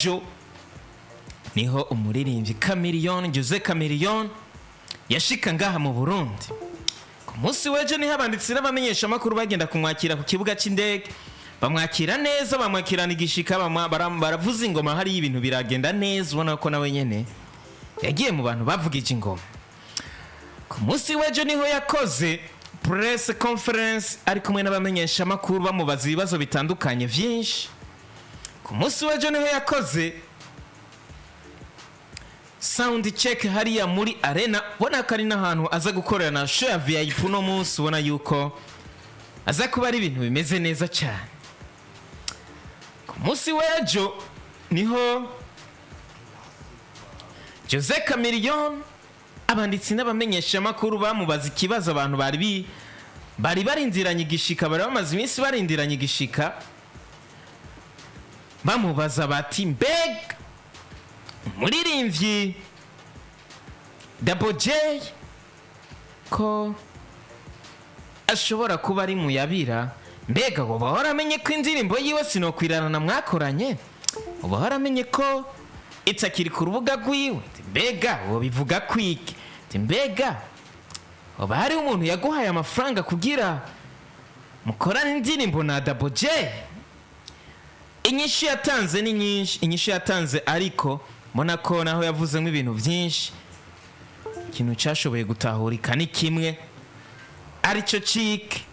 Ejo niho umuririmbyi Chameleone, Jose Chameleone, yashika ngaha mu Burundi. Ku munsi w'ejo niho abanditsi n'abamenyeshamakuru bagenda kumwakira ku kibuga cy'indege, bamwakira neza, bamwakirana igishika, baravuza ingoma hariyo, ibintu biragenda neza. Ubona ko nawe nyene yagiye mu bantu bavugije ingoma. Ku munsi w'ejo niho yakoze press conference ari kumwe n'abamenyeshamakuru, bamubaza ibibazo bitandukanye vyinshi. Ku munsi w'ejo niho yakoze sound check hariya muri arena. Ubona ko ari n'ahantu aza gukorera na show ya VIP uno munsi. Ubona yuko aza kuba ari ibintu bimeze neza cyane. Ku munsi w'ejo niho Jose Chameleone, abanditsi n'abamenyeshamakuru bamubaza ikibazo abantu bari barindiranye igishika, bari bamaze iminsi barindiranye igishika, bamubaza bati: "Mbega umuririmbyi Double J ko ashobora kuba ari muyabira, mbega uba waramenye ko indirimbo yiwe Sinokwirarana mwakoranye, uba waramenye ko itakiri ku rubuga rwiwe? Mbega wobivuga kwiki? Mbega uba hariho umuntu yaguhaye amafaranga kugira mukorane indirimbo na Double J?" Inyishu yatanze ni nyinshi, inyishu yatanze, ariko mbona ko naho yavuzemo ibintu byinshi, ikintu cyashoboye gutahurika ni kimwe, aricyo cike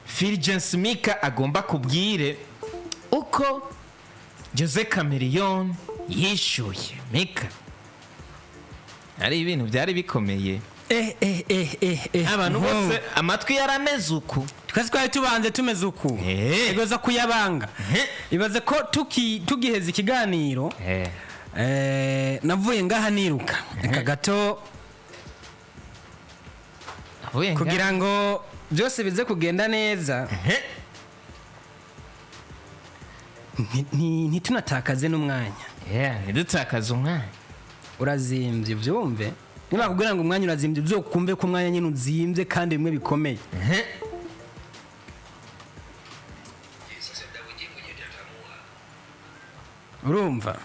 Fulgence Mika agomba kubwire uko Jose Chameleone yishyuye. Mika, ari ibintu byari bikomeye. Eh eh eh eh eh. Abantu bose amatwi yarameze uku. Twese twari tubanze tumeze uku. Ibaza kuyabanga. Ibaze ko tugiheza ikiganiro, navuye ngaha niruka reka gato Avuye ngaha. Kugira ngo byose bize kugenda neza, ntitunatakaze n'umwanya. Yeah, ntidutakaze umwanya. Urazimbye, ubyumve. Niba bakubwira ngo umwanya urazimbye, uzokumve ko umwanya nyine uzimbye kandi bimwe bikomeye. Sasa Double mwenyewe ndiye ataamua. Urumva,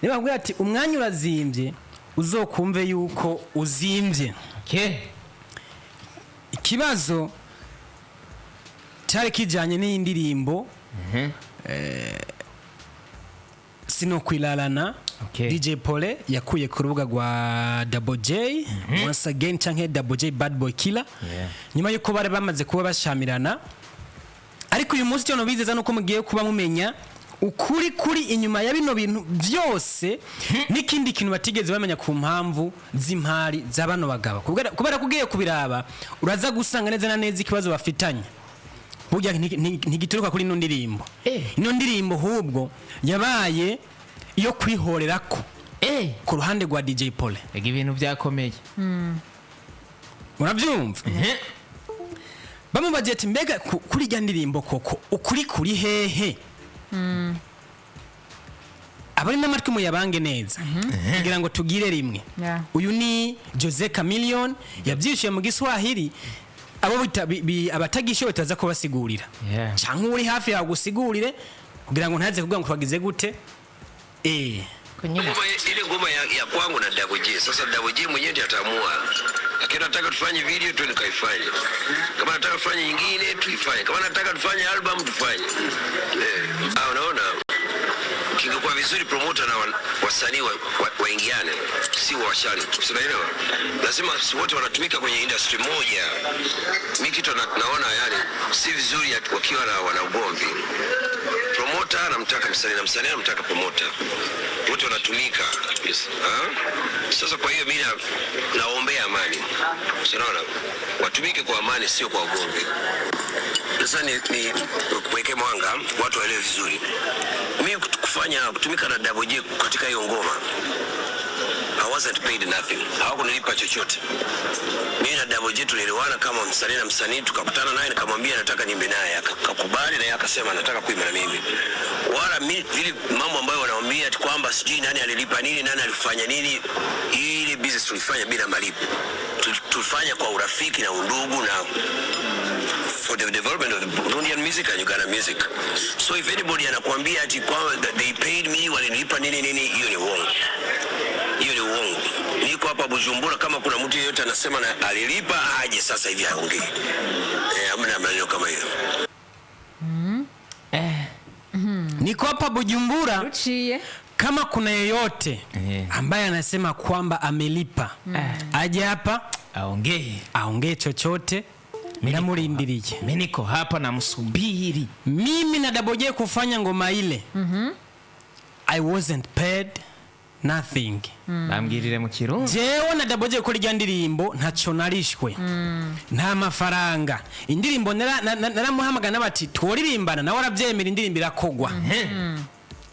niba bakubwira ati umwanya urazimbye, uzokumve yuko uzimbye. Ikibazo cyari kijyanye n'iyi ndirimbo Sinokwilalana, DJ Pole yakuye ku rubuga rwa Double J once again, canke Double J Bad Boy Killer, nyuma yuko bari bamaze kuba bashamirana. Ariko uyu munsi cyo bizeza nuko mugiye kuba mumenya ukuri kuri inyuma ya bino bintu byose, n'ikindi kintu batigeze bamenya ku mpamvu z'impari za bano bagabo. Kubera ko ugiye kubiraba, uraza gusanga neza na neza ikibazo bafitanye burya ntigituruka kuri ino ndirimbo. Ino ndirimbo hubwo yabaye iyo kwihorerako ku ruhande rwa DJ Pole. Ega ibintu byakomeye. Urabyumva, bamubagiye ati: "Mbega kuri irya ndirimbo koko ukuri kuri hehe?" Abari n'amatwi muyabange neza kugira ngo tugire rimwe. Uyu ni Jose Chameleone yabyishyuye mu Giswahili, abo abatagishoboye turaza kubasigurira, cyangwa uri hafi yawe gusigurire kugira ngo ntaze kuvuga ngo twagize gute. Ko nyine Ngoma, ile ngoma ya kwangu na Double J. Sasa Double J mwenyewe ndiye ataamua. Lakini nataka tufanye video tu nikaifanye. Kama nataka tufanye nyingine tuifanye. Kama nataka tufanye album tufanye. Ah, unaona? Kingekuwa vizuri promoter na wasanii waingiane, si washari. Unaelewa? Lazima si wote wanatumika kwenye industry moja. Mimi kitu naona yani si vizuri wakiwa na wana ugomvi. Promoter anamtaka msanii na msanii anamtaka promoter, wote wanatumika. Ha? Sasa kwa hiyo mimi naombea amani, Si unaona, watumike kwa amani, sio kwa ugomvi. Sasa ni kuweke mwanga watu waelewe vizuri. Mimi kufanya kutumika na Double J katika hiyo ngoma, I wasn't paid nothing, hawakunilipa chochote. Mimi na Double J tulielewana kama msanii na msanii, tukakutana naye nikamwambia nataka niimbe naye, akakubali na yeye akasema nataka kuimba na mimi. Wala mimi vile mambo ambayo wanaambia ati kwamba sijui nani alilipa nini, nani alifanya nini, ile business tulifanya bila malipo. Tulifanya kwa urafiki na undugu na for the development of the Burundian music and Uganda music. So if anybody anakuambia ati kwamba that they paid me, walinilipa nini nini, hiyo ni uongo. Hiyo ni uongo. Niko hapa Bujumbura, kama kuna mtu yeyote anasema na alilipa aje sasa hivi aongee. Eh, hamna maneno kama hiyo. Niko hapa Bujumbura, Ruciye. Kama kuna yeyote ambaye anasema kwamba amelipa, aje hapa aongee. Aongee chochote, namurindiriye. Mi niko hapa namsubiri. Mimi na Double J kufanya ngoma ile, I wasn't paid nothing. Bambwirire mu Kirundi. Jewe na Double J gukora irya ndirimbo ntaco narishwe, nta mafaranga. Indirimbo naramuhamagara bati tworirimbana, nawe arabyemera, indirimbo irakogwa.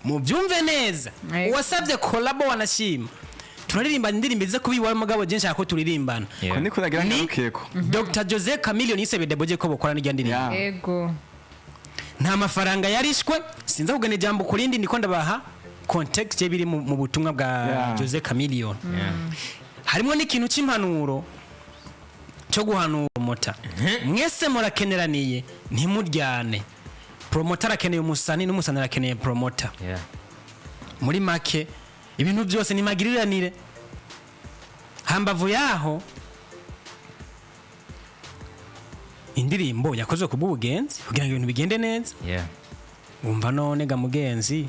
Mubyumve neza. Uwasabye collabo wanashima turaririmba indirimbo ize kuba iwawe, mugabo je nshaka ko turirimbana. Ko niko nagira Ni ngarukeko. Dr Jose Chameleone yisabye Double J ko bokora n'irya ndirimbo. Nta mafaranga yarishwe. Sinza kugana ijambo ku rindi, niko ndabaha context y'ibiri mu butumwa bwa Jose Chameleone. Harimo n'ikintu cy'impanuro cyo guhanura promoter. Mwese murakeneraniye, ntimuryane. Promoter arakeneye umusani, n'umusani arakeneye promoter. Muri make ibintu byose ni magiriranire. Hambavu yaho, indirimbo yakozwe ku bw'ubugenzi kugira ngo ibintu bigende neza. Wumva none ga mugenzi,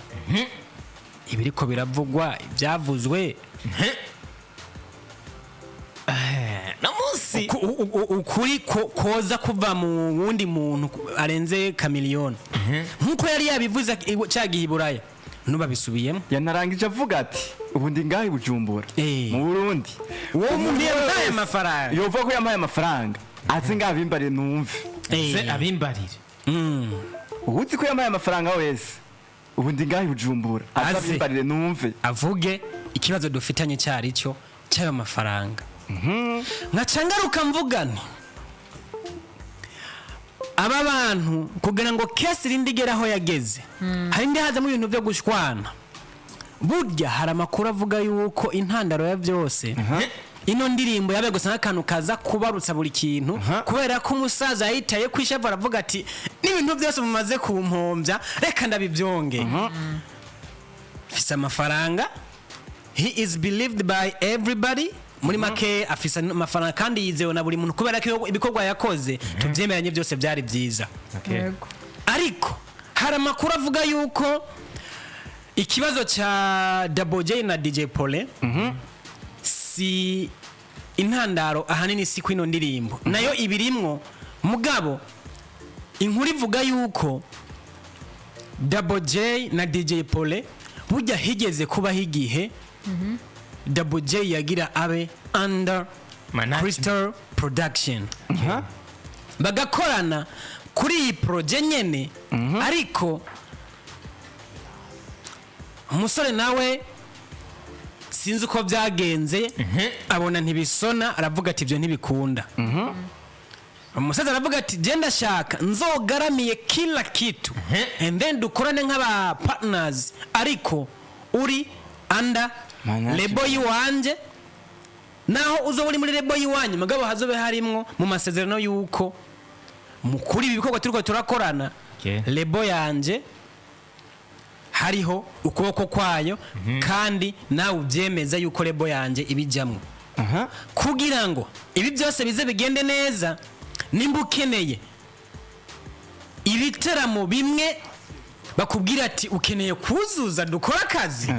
ibiriko biravugwa, ibyavuzwe, No munsi ukuri koza kuva mu wundi muntu arenze Chameleone nkuko yari yabivuze cya gihe i Buraya, nubabisubiyemo. Yanarangije avuga ati ubu ndi ngaho i Bujumbura mu Burundi. Uwo muntu yampaye wese amafaranga. Yovuga ko yampaye amafaranga aze ngaho abimbariye numve. Ze abimbarire. Uzi ko yampaye amafaranga wese, ubu ndi ngaho i Bujumbura, aze Aze. abimbarire numve. Avuge ikibazo dufitanye cyari cyo cy'ayo mafaranga. Nkaca ngaruka mvuga nti aba bantu kugira ngo case irinde igere aho yageze, hari indi hazamo ibintu byo gushwana. Burya hari amakuru avuga yuko intandaro ya byose ino ndirimbo yabaye gusa nk'akantu kaza kubarutsa buri kintu, kubera ko umusaza yayitaye ku ishavu, aravuga ati n'ibintu byose mumaze kumpombya, reka ndabibyonge, mfise amafaranga. He is believed by everybody. Muri make afise amafaranga kandi yizewe na buri muntu, kubera ko ibikorwa yakoze tubyemeranye byose byari byiza. Ariko hari amakuru avuga yuko ikibazo cya Double J na DJ Pole si intandaro ahanini si kwino ndirimbo, nayo ibirimwo. Mugabo inkuru ivuga yuko Double J na DJ Pole burya higeze kubaho igihe Double J yagira abe under Management. Crystal Production, bagakorana kuri iyi projet nyene. Ariko umusore nawe sinzi uko byagenze, abona ntibisona, aravuga ati ibyo ntibikunda. Umusaza aravuga ati genda shaka nzogaramiye kila kitu and then dukorane nk'aba partners, ariko uri under Management. label yiwanje. Naho uzoba uri muri label yiwanyu, mugabo hazobe harimwo mu masezerano yuko mu kuri ibi bikorwa turiko turakorana, label yanje hariho ukuboko kwayo, kandi nawe ubyemeza yuko label yanje ibijyamwo, kugira ngo ibi byose bize bigende neza. Nimba ukeneye ibiteramo bimwe bakubwira ati ukeneye kuzuza dukora akazi,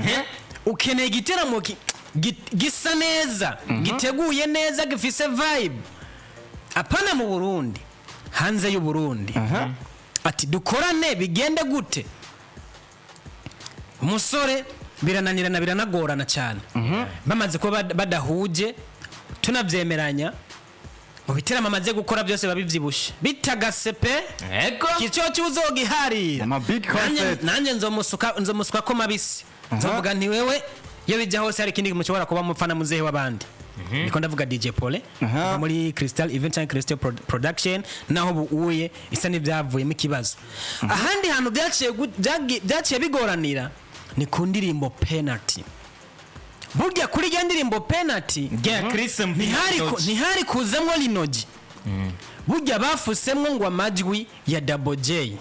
ukeneye igiteramo gisa neza, giteguye neza, gifise vibe, apana mu Burundi, hanze y'u Burundi, ati dukorane bigende gute. Umusore birananirana, biranagorana cyane, bamaze kuba badahuje tunabyemeranya. Mu biteramo amaze gukora byose biba bibyibushe bitagase pe. Icyo cyuzogiharira. Ama big concert. Nanjye nzomusuka ko mabisi, nzovuga nti wewe iyo bijya hose hari ikindi mushobora kuba mupfana muzehe w'abandi. Niko ndavuga DJ Pole muri Crystal Event cyangwa Crystal Production, naho buuye isa n'ibyavuyemo ikibazo. Ahandi hantu byaciye bigoranira ni ku ndirimbo Penalty. Burya kuri iyo ndirimbo Penalty Yeah, Chris ntihari kuzamwo Linoji. Burya bafusemwo ngo amajwi ya Double J,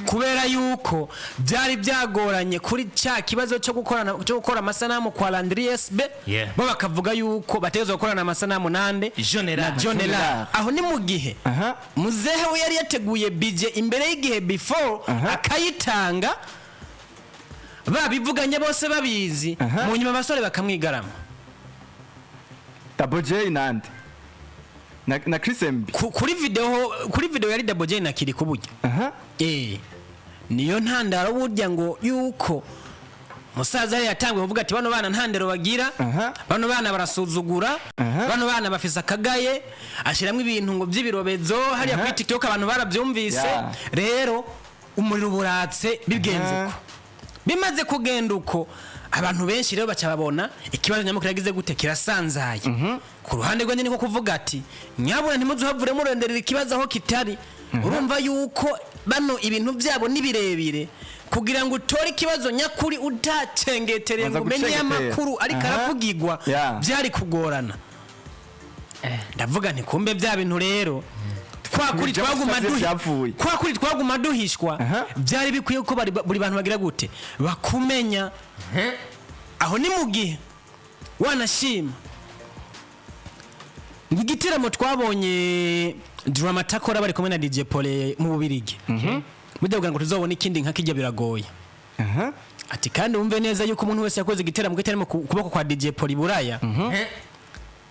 kubera yuko byari byagoranye kuri cya kibazo cyo gukorana, cyo gukora amasanamu kwa Landry SB. Bo bakavuga yuko bategerezwa gukorana amasanamu nande? John Elart. Na John John Elart. Elart. Aho ni mu gihe muzehe we yari yateguye budget imbere y'igihe, before akayitanga, babivuganye bose babizi. Mu nyuma abasore bakamwigarama. Double J nande na Chris MB? Kuri video yari Double J na Kirikou burya. Niyo ntandaro burya ngo yuko musaza yari yatanguye kuvuga ati bano bana nta ndero bagira, bano bana barasuzugura, bano bana bafise akagaye, ashyiramo ibintu ngo by'ibirobezo hariya kuri TikTok, abantu barabyumvise. Rero umuriro buratse bigenze uko. Bimaze kugenda uko, abantu benshi rero baca babona ikibazo nyamukuru yagize gute, kirasanzaye. Ku ruhande rwanjye niko kuvuga ati nyabuna ntimuzuhavure muronderera ikibazo aho kitari. Urumva yuko bano ibintu byabo ni birebire, kugira ngo utore ikibazo nyakuri utacengetereye Banza ngo umenye gucengetera. amakuru ariko aravugigwa, byari kugorana. Ndavuga nti kumbe bya bintu rero kwa kuri Ibyo twaguma musaze byavuye. kwa kuri twaguma duhishwa, byari bikwiye ko buri bantu bagira gute, bakumenya. Aho ni mu gihe wanashima ngo igitaramo twabonye Drama Takora bari kumwe na DJ Pole mu Bubirigi, burya kugira ngo tuzobone ikindi nka kijya biragoye. Ati kandi wumve neza yuko umuntu wese yakoze igiteramo kitarimo kuboko kwa DJ Pole i Buraya,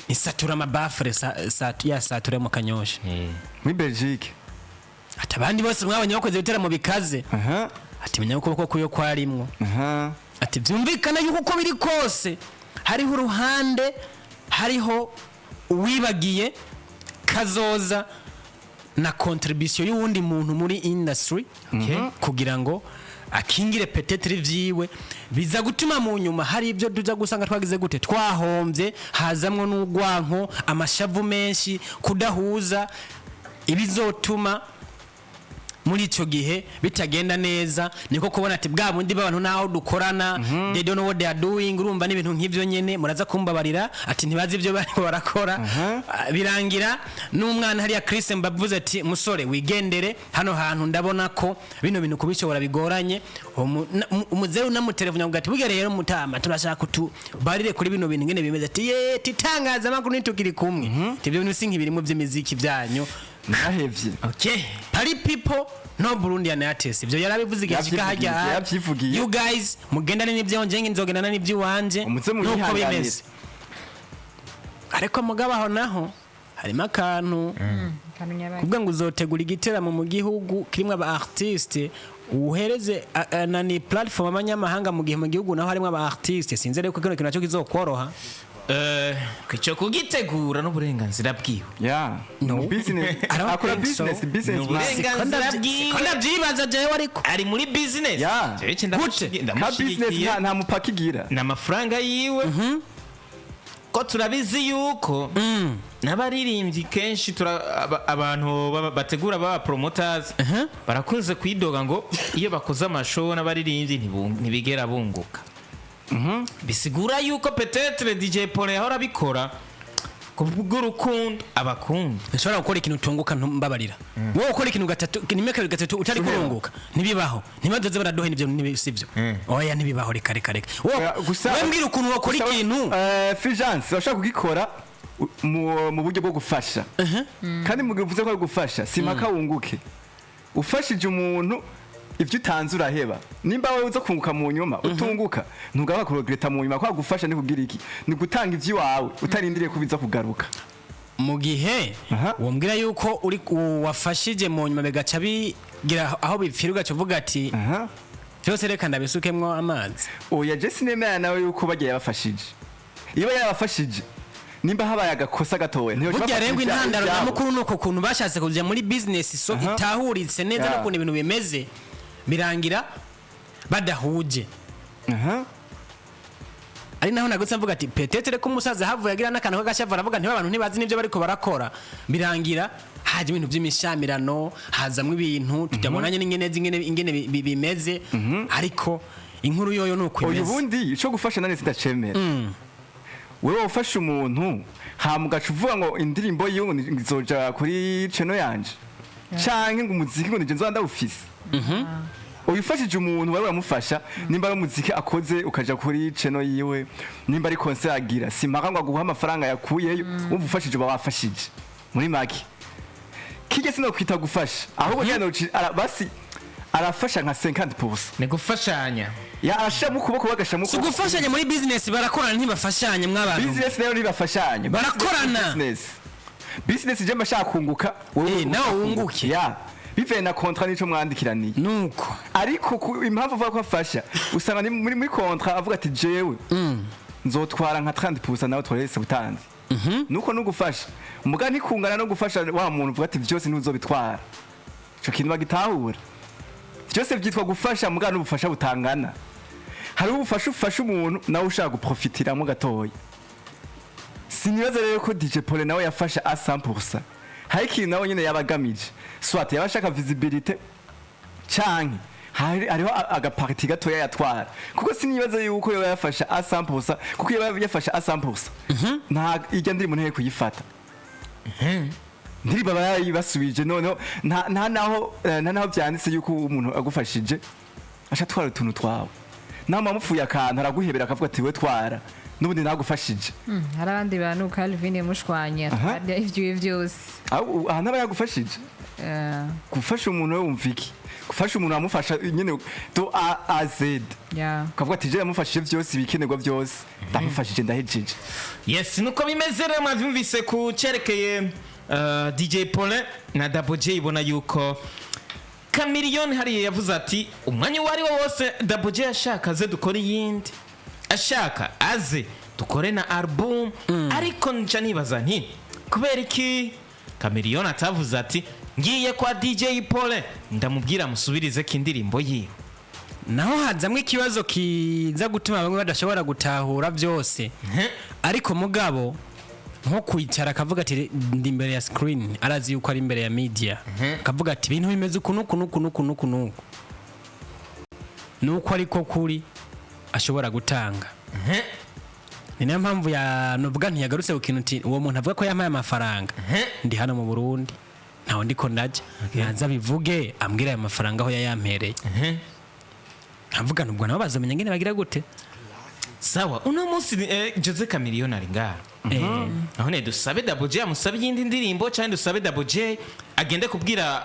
isatura amabafure ya satura mu Kanyosha. Muri Belgique. Ati abandi bose mwabonye bakoze ibiteramo bikaze, ati menya ko ukuboko kuyo kwarimwo. Ati byumvikana yuko uko biri kose hariho uruhande, hariho uwibagiye kazoza na contribution y'uwundi muntu muri industry kugira ngo akingire peut-être vyiwe, biza gutuma mu nyuma hari ibyo tuza gusanga twagize gute, twahombye, hazamwo n'urwanko, amashavu menshi, kudahuza, ibizotuma muri icyo gihe bitagenda neza. Niko kubona ati bwa bundi b'abantu naho dukorana, they don't know what they are doing. Urumva n'ibintu nk'ibyo nyene, muraza kumbabarira, ati ntibazi ibyo bariko barakora. Ah, birangira n'umwana hariya Chris mbavuze ati musore wigendere hano hantu, ndabona ko bino bintu kubishobora bigoranye. Umuzeru namutelefone avuga ati burya rero mutama turashaka kutubarire kuri bino bintu ngene bimeze, ati ye titangazamakuru nitukiri kumwe. Ati ibyo bintu si nk'ibirimo by'imiziki byanyu. Narahevye. Okay. Party people no Burundian artist, ibyo yarabivuze igihe ashika Yavyivugiye, hajya. yavyivugiye. You guys mugendane n'ibyo, nje nzogendana n'iby'iwanje. Umuze nuko muyihanganire. bimeze. Ariko mugabo aho naho harimo akantu Akantu kuvuga ngo uzotegura igiteramo mu gihugu kirimo aba artiste, uhereze nani platform abanyamahanga, mu gihe mu gihugu naho harimo aba artiste. Sinzi rero ko kino kintu nacyo kizokoroha. Icyo kugitegura n'uburenganzira bwiwe. Ya. No. Business. I don't Akora think so. business, business Ni man. uburenganzira bwiwe. Ko ndabyibaza jewe ariko. Ari muri business. Jewe iki Gute? Ka business ndamushyigikiye. nta mupaka igira. Ni amafaranga yiwe, ko turabizi yuko n'abaririmbyi kenshi abantu bategura baba promoters barakunze kwidoga ngo iyo bakoze amashow n'abaririmbyi ntibigera bunguka. Bisigura yuko peut-être DJ Paul yahora abikora kubw'urukundo abakunda. Nshobora gukora ikintu utunguka, ntumbabarira. Wowe ukora ikintu gatatu, rimwe, kabiri, gatatu, utari kurunguka, ntibibaho. Ntibazoze baraduha ibyo, sibyo. Oya, ntibibaho, reka reka reka. Wowe Oya, gusa wowe mbwira ukuntu wakora gusa, ikintu. Fulgence urashobora kugikora mu buryo bwo gufasha, kandi mu gihe uvuze ko ari gufasha si impaka wunguke. Ufashije umuntu, ibyo utanze uraheba. Nimba wowe uza kunguka mu nyuma utunguka, ntugaba kuregreta mu nyuma. Kwa gufasha ni kugira iki? Ni gutanga iby'iwawe utarindiriye ko biza kugaruka. Mu gihe wombwira yuko uri wafashije, mu nyuma bigaca bigira aho bipfira, ugaca uvuga ati byose reka ndabisukemwo amazi. Oya, je sinemera nawe yuko bagiye yabafashije. Iyo yarabafashije, nimba habaye agakosa gatoya, ntiyoca Burya bafata rero intandaro ibyabo. nyamukuru ni uko kuntu bashatse kujya muri business so itahuritse neza n'ukuntu ibintu bimeze, birangira badahuje. Ari naho nagutse mvuga ati peut-être ko umusaza havuye agira n'akantu k'agashavu, aravuga ntiba abantu ntibazi n'ibyo bariko barakora, birangira haje ibintu by'imishamirano, hazamwo ibintu tutabonanye n'ingene z'ingene ingene bimeze, ariko inkuru yoyo ni uko Oya, imeze. ubundi ico gufasha nane sindacemera. Wewe ufasha umuntu, hama ugaca uvuga ngo indirimbo yiwe ngo izoja kuri channel yanje, canke ngo umuziki ngo nije nzoba ndawufise. Uyifashije umuntu, wari uramufasha, nimba ari umuziki akoze ukaja kuri channel yiwe, nimba ari concert agira, simpaka ngo aguhe amafaranga yakuyeyo. Wumva ufashije, uba wafashije. Muri make, kijya sinokwita gufasha, ahubwo nyene basi arafasha nka 50%. Ni gufashanya. Ya, arashiramo ukuboko, bagashiramo Si ukuboko. ugufashanya muri business, barakorana, ntibafashanya mw'abantu. Business nayo ntibafashanye. Barakorana. Business je mbashaka kunguka, wowe Nawe wunguke. Ya, bivuye na contrat nico mwandikiraniye. Nuko. Ariko impamvu avuga ko afasha, usanga ni muri contrat avuga ati: "Jewe nzotwara nka 30%, nawe twarese butanzi." Nuko nugufasha muga ntikungana no gufasha wa muntu uvuga ati: "Byose ntuzobitwara." Ico kintu bagitahura, byose byitwa gufasha, muga n'ubufasha butangana. Hari ubufasha ufasha umuntu nawe ushaka guprofitiramo gatoya. Sinibaza rero ko DJ Paul nawe yafasha a 100%. Hari ikintu nawe nyine yaba agamije, soit yaba ashaka visibilité, canke hariho agaparti gatoya yatwara, kuko sinibaza yuko yoba yafasha a 100%, kuko iyo yaba yafasha a 100%, nta irya ndirimbo nteye kuyifata. Ndirimbo aba yayibasubije. Noneho nta naho byanditse yuko umuntu agufashije aca atwara utuntu twawe. Naho mupfuye akantu, araguhebera akavuga ati: "We twara, n'ubundi nagufashije." Hari abandi bantu Calvin yamushwanye atwara ibyiwe byose. Aha ntaba yagufashije. Gufasha umuntu, we wumva iki gufasha umuntu? Wamufasha nyine do A à Z, ukavuga ati: "Je yamufashije byose, ibikenerwa byose ndamufashije, ndahejeje." Yes, nuko bimeze rero. Mwavyumvise ku cerekeye DJ Paulin na Double J. Ibona yuko Chameleone hariya yavuze ati umwanya uwo ari wo wose Double J ashaka aze dukore iyindi, ashaka aze dukore na album. Ariko nca nibaza nti kubera iki Chameleone atavuze ati: "Ngiye kwa DJ Paulin, ndamubwira amusubirize ko indirimbo yiwe"? Naho hazamwo ikibazo kiza gutuma bamwe badashobora gutahura byose. Ariko mugabo nko kwicara akavuga ati ndi imbere ya screen, arazi yuko ari imbere ya media, akavuga ati ibintu bimeze uku nuku nuku nuku nuku nuku nuko, ariko kuri ashobora gutanga. Ni nayo mpamvu ya nuvuga ntiyagarutse ku kintu uti uwo muntu avuga ko yampaye amafaranga, ndi hano mu Burundi, ntawe ndiko ndajya, naza bivuge, ambwira ayo mafaranga aho yayampereye. Nkavuga nubwo nabo bazomenya ngene bagira gute. Sawa, uno munsi Jose Chameleone ari ngaha. Aho ne dusabe Double J amusabe iyindi ndirimbo, cyangwa dusabe Double J agende kubwira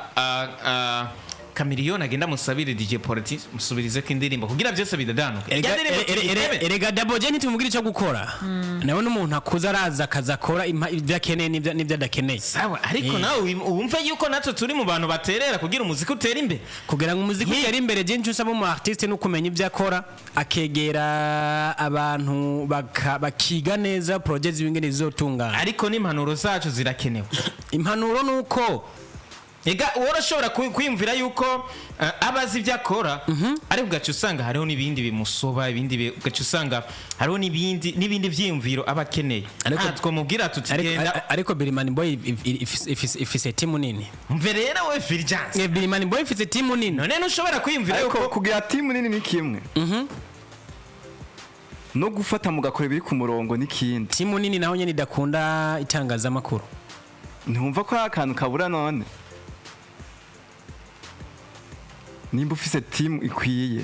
Chameleone agende amusabire DJ Politi musubirize ko indirimbo kugira byose bidadanuke. Erega Ya ndirimbo tuyihebe. Erega Double J ntitumubwira icyo gukora, nawe n'umuntu akuze, araza akaza akora ibyo akeneye n'ibyo adakeneye. Sawa, ariko nawe wumve yuko natwe turi mu bantu baterera kugira umuziki utere imbere. Kugira ngo umuziki utere imbere, byinshi usaba umu artiste no kumenya ibyo akora, akegera abantu bakiga neza projet z'ibingene zizotungana. Ariko n'impanuro zacu zirakenewe. Impanuro ni uko Ega wowe urashobora kwiyumvira yuko aba azi ibyo akora, ariko ugaca usanga hariho n'ibindi bimusoba, ibindi ugaca usanga hariho n'ibindi vyiyumviro aba akeneye. Twamubwira tuti genda. Ariko Birimani Boy ifise timu nini. Mve rero we Fulgence. Birimani Boy ifise timu nini. None ntushobora kwiyumvira Ariko yuko kugira timu nini ni kimwe, no gufata mugakora ibiri ku murongo n'ikindi. Timu nini naho nyene idakunda itangazamakuru. Ntiwumva ko hari akantu kabura? None nimba ufise timu ikwiye,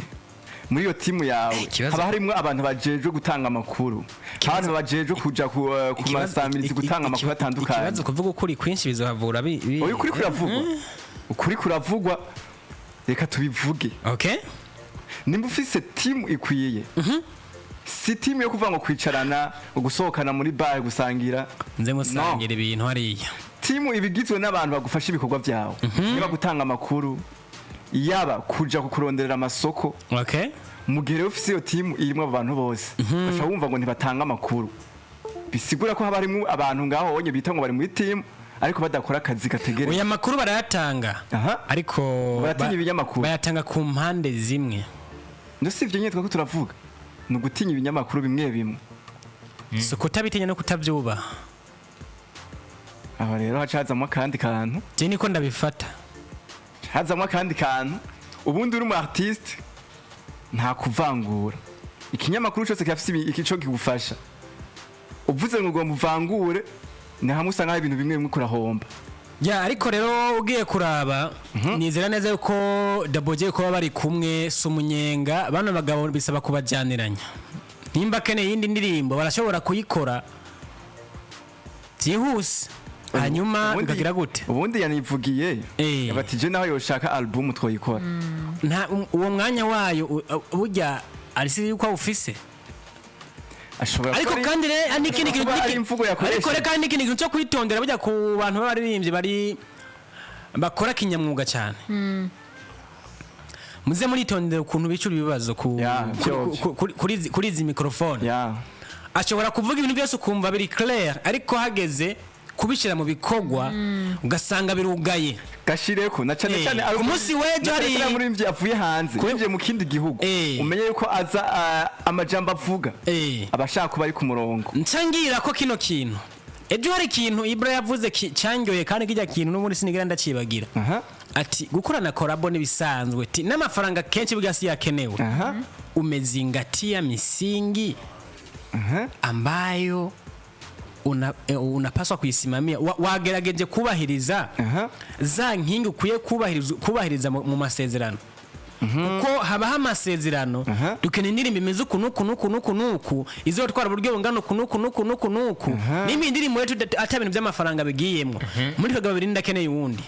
muri iyo timu yawe haba harimwo abantu bajejwe gutanga amakuru, abantu bajejwe kuja ku masamirizi gutanga amakuru atandukanye. Ikibazo, kuvuga ukuri kwinshi bizohavura Oya, ukuri kuravugwa, ukuri kuravugwa, reka tubivuge. Nimba ufise timu ikwiye, si timu yo kuvuga ngo kwicarana, gusohokana muri bar, gusangira. Nze musangira ibintu hariya. Timu iba igizwe n'abantu bagufasha ibikorwa byawe, niba gutanga amakuru, yaba kuja kukuronderera amasoko. Mu gihe rero ufise iyo timu irimo abo bantu bose, baca wumva ngo ntibatanga amakuru, bisigura ko haba harimo abantu ngaho wonye bita ngo bari muri timu, ariko badakora akazi kategereje. Oya, amakuru barayatanga. Ariko Baratinya ibinyamakuru. Bayatanga ku mpande zimwe. Ndo si ivyo nyine twako turavuga, ni ugutinya ibinyamakuru bimwe bimwe. Si ukutabitinya no kutabyubaha. Aho rero haca hazamwo akandi kantu. Je niko ndabifata. Hazamwo akandi kantu. Ubundi uri umu artiste, nta kuvangura, ikinyamakuru cyose kirafise ico kigufasha. Uvuze ngo ugomba uvangure, ni hamwe usanga hari ibintu bimwe bimwe kurahomba. Ya, ariko rero ugiye kuraba, nizera neza yuko Double J kuba bari kumwe si umunyenga. Bano bagabo bisaba kubajyaniranya. Nimba akeneye iyindi ndirimbo, barashobora kuyikora byihuse, hanyuma bikagira gute? Ubundi yanivugiye bati je naho yoshaka album twoyikora. Nta uwo mwanya wayo burya arisi yuko awufise. Ashobora Ariko kuba kandi rero n'ikindi kintu kuba ari imvugo yakoresheje. Ariko rero kandi n'ikindi kintu cyo kwitondera burya ku bantu b'abaririmbyi bari bakora kinyamwuga cyane, muze muritondera ukuntu bicura ibibazo ku Ya, kuri- byo. kuri izi microphone. Ashobora kuvuga ibintu byose ukumva biri clair, ariko hageze kubishyira mu bikorwa ugasanga birugaye. Gashireko na cyane cyane Ku munsi w'ejo na cyane cyane umuririmbyi avuye hanze, yinjiye mu kindi gihugu, umenye yuko aza amajambo avuga aba ashaka kuba ari ku murongo. Ncangira ko kino kintu, ejo hari ikintu Ibra yavuze cyanyoye, kandi kijya kintu n'ubundi sinigira ndacibagira. Ati gukorana collabo n'ibisanzwe, ati n'amafaranga kenshi burya si yakenewe, umezingatia misingi ambayo unapaswa kuisimamia. Wagerageje kubahiriza za nkingi ukwiye kubahiriza mu masezerano, kuko habaho amasezerano: dukeneye indirimbo imeze uku n'uku n'uku n'uku n'uku, izotwara uburyo bungana uku n'uku n'uku n'uku n'uku. Nimba indirimbo yetu ata bintu by'amafaranga bigiyemwo, muri twebwe babiri ndakeneye uwundi.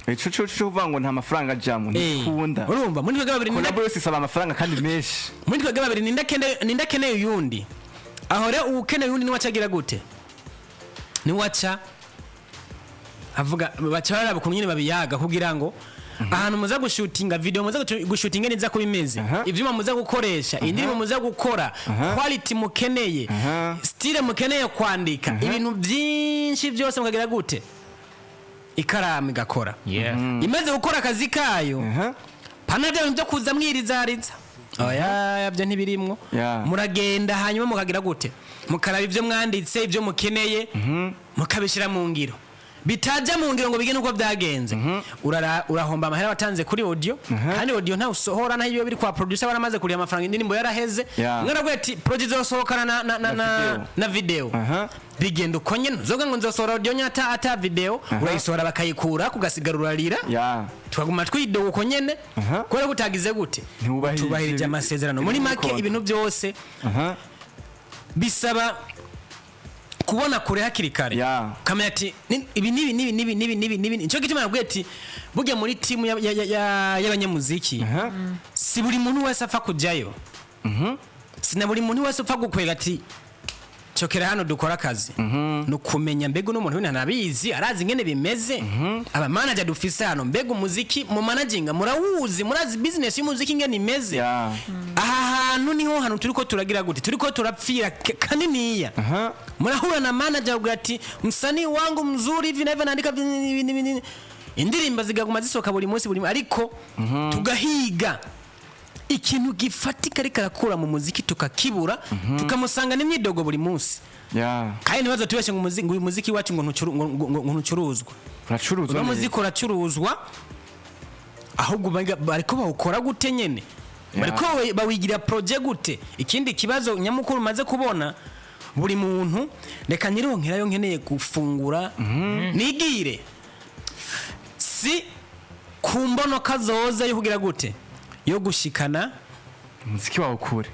Ico cyo kuvuga ngo nta mafaranga ajamwo, ntikunda. Urumva, muri twebwe babiri Collabo yose isaba amafaranga kandi menshi. Muri twebwe babiri ninda akeneye uyundi. Aho rero uwukeneye uyundi niwe acagira gute? Niwe aca avuga, baca baraba ukuntu nyine babiyaga kugira ngo ahantu muza gushutinga video, muza gushutinga neza ko bimeze, ivyuma muza gukoresha, indirimbo muza gukora, quality mukeneye, style mukeneye kwandika, ibintu byinshi byose mukagira gute? Ikaramu igakora. Imaze gukora akazi kayo, pana bya bintu byo kuza mwirizariza, oya, byo ntibirimwo. Muragenda, hanyuma mukagira gute? Mukaraba ibyo mwanditse, ibyo mukeneye, mukabishyira mu ngiro. Bitajya mu ngiro ngo bigende uko byagenze, urahomba amahera watanze kuri audio, kandi audio ntawe usohora, naho iyo biri kwa producer baramaze kuriha amafaranga, indirimbo yaraheze. Mwaravuga ati project izosohokana na Na video. Na video. Bigenda uko nyene. Uzoga ngo nzosohora audio nyata ata video, urayisohora bakayikura, kugasigara urarira, tukaguma twidoga uko nyene, kubera ko utagize gute? Ntiwubahirije Tubahirije amasezerano. Muri ibiri make, muri ibintu byose bisaba kubona kure hakiri kare, ukamenya ati ibi nibi nibi nibi nibi nibi nibi. Nicyo gituma nabwiye ati burya muri timu y'abanyamuziki si buri muntu wese apfa kujyayo, si na buri muntu wese upfa gukwega ati cokera hano dukora akazi. Ni ukumenya mbega uno muntu wino ntabizi, arazi ingene bimeze? Aba manager dufise hano, mbega umuziki mu managinga murawuzi? Murazi business y'umuziki ingene imeze? Aha hantu niho hantu turiko turagira gute? Turiko turapfira kaniniya. Murahura na manager avuga ati msanii wangu mzuri hivi na hivi, anaandika hivi hivi hivi, indirimbo zigaguma zisohoka buri munsi buri munsi, ariko tugahiga ikintu gifatika ariko arakura mu muziki tukakibura, tukamusanga n'imyidogo buri munsi. Kandi ntibazo tubeshe ngo ngo uyu muziki wacu ngo ntucuruzwa. Uracuruzwa Uno neza. muziki uracuruzwa, ahubwo bariko bawukora gute nyene? Bariko bawigira projet gute? Ikindi kibazo nyamukuru umaze kubona, buri muntu reka nyironkerayo nkeneye gufungura nigire, si ku mbono kazoza yo kugira gute, yo gushikana Umuziki wawe kure.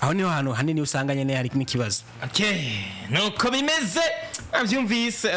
Aho niho hantu hanini usanga nyene hari n'ikibazo. Okay, nuko bimeze, abyumvise.